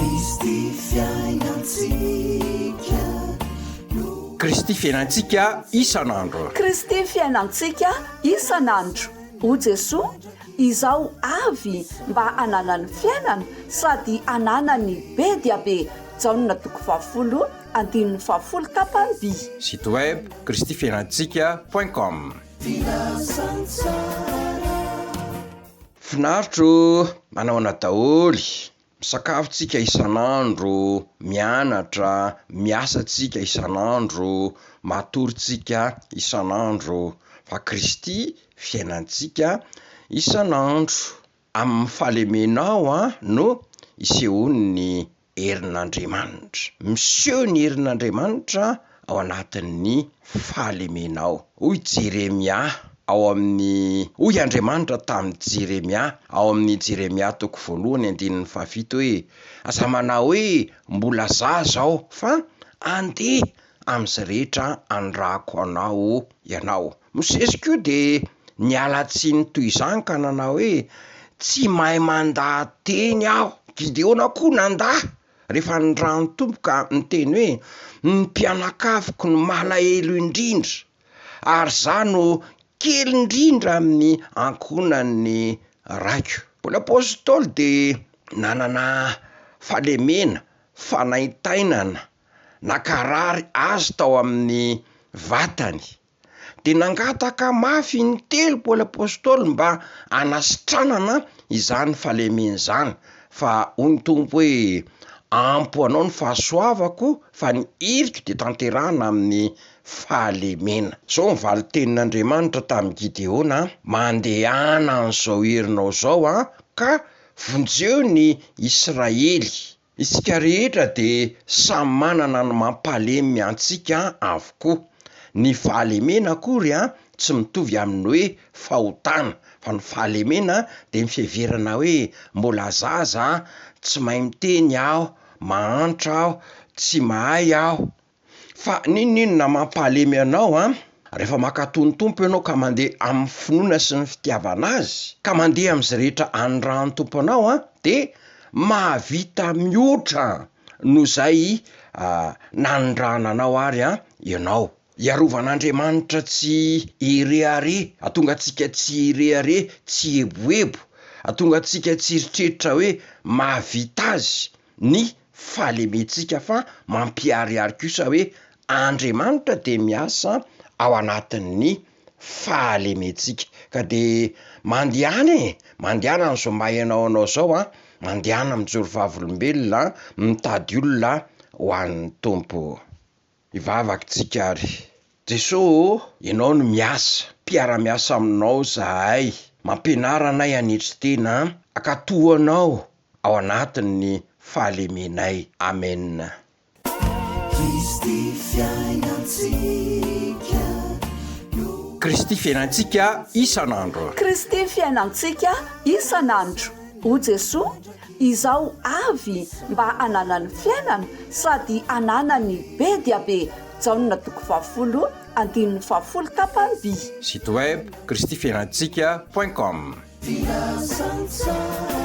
Kristy fiainantsika no. Kristy fiainantsika isan'andro. Kristy fiainantsika isan'andro. O Jesoa, Izaho avy mba hananany fiainana sady hananany be dia be. Jaona toko fahafolo andininy fahafolo tapany by. Site web kristifiainantsika point com. Finaritra o! Manahoana daholo? Misakafo tsika isan'andro, mianatra, miasa tsika isan'andro, matory tsika isan'andro, fa Kristy fiainantsika isan'andro. Amin'ny fahalemenao no isehoan'ny herin'Andriamanitra. Miseho ny herin'Andriamanitra ao anatin'ny fahalemenao. Hoy Jeremia ao amin'ny, hoy Andriamanitra tamin'i Jeremia ao amin'ny Jeremia toko voalohany andininy fahafito hoe, Aza manao hoe mbola zaza aho fa andeha amin'izay rehetra anirahako anao ianao. Mosesy koa dia niala tsiny toy izany ka nanao hoe, Tsy mahay mandaha-teny aho. Gideona koa nandà rehefa nirahan'ny Tompo ka niteny hoe, Ny mpianakaviko no malahelo indrindra, ary izaho no kely indrindra amin'ny ankohonan'ny raiko. Paoly Apostoly dia nanana fahalemena, fanaintainana, nankarary azy tao amin'ny vatany. Dia nangataka mafy intelo Paoly Apostoly mba hanasitranana izany fahalemena izany, fa hoy ny Tompo hoe, Ampy ho anao ny fahasoavako, fa ny heriko dia tanterahina amin'ny fahalemena. Izao ny valin-tenin'Andriamanitra tamin'i Gideona, Mandehana amin'izao herinao izao ka vonjeo ny Israely. Isika rehetra dia samy manana ny mampalemy antsika avokoa. Ny fahalemena akory tsy mitovy amin'ny hoe fahotana, fa ny fahalemena dia ny fiheverana hoe mbola zaza aho, tsy mahay miteny aho, mahantra aho, tsy mahay aho. Fa n'inon'inona mampahalemy anao an, rehefa mankatò ny Tompo ianao ka mandeha amin'ny finoana sy ny fitiavana Azy, ka mandeha amin'izay rehetra anirahan'ny Tompo anao an, dia mahavita mihoatra noho izay nanirahana anao ary an ianao. Hiarovan'Andriamanitra tsy hirehareha, hahatonga antsika tsy hirehareha, tsy hieboebo, hahatonga antsika tsy hieritreritra hoe mahavita azy ny fahalementsika fa mampiharihary kosa hoe Andriamanitra dia miasa ao anatin'ny fahalementsika. Ka dia mandehana e! Mandehana amin'izao maha ianao anao izao an, mandehana mijoro vavolombelona, mitady olona ho an'ny Tompo. Hivavaka tsika ary. Jeso ô, Ianao no miasa, mpiara-miasa aminao zahay, mampianara anay hanetry tena, hankatò Anao ao anatin'ny fahalemenay. Amen. Kristy fiainantsika no. Kristy fiainantsika isan'andro. Kristy fiainantsika isan'andro. O Jesoa, Izaho avy mba hananany fiainana sady hananany be dia be. Jaona toko fahafolo andininy fahafolo tapany by. Site web kristifiainantsika point com. Filazantsara.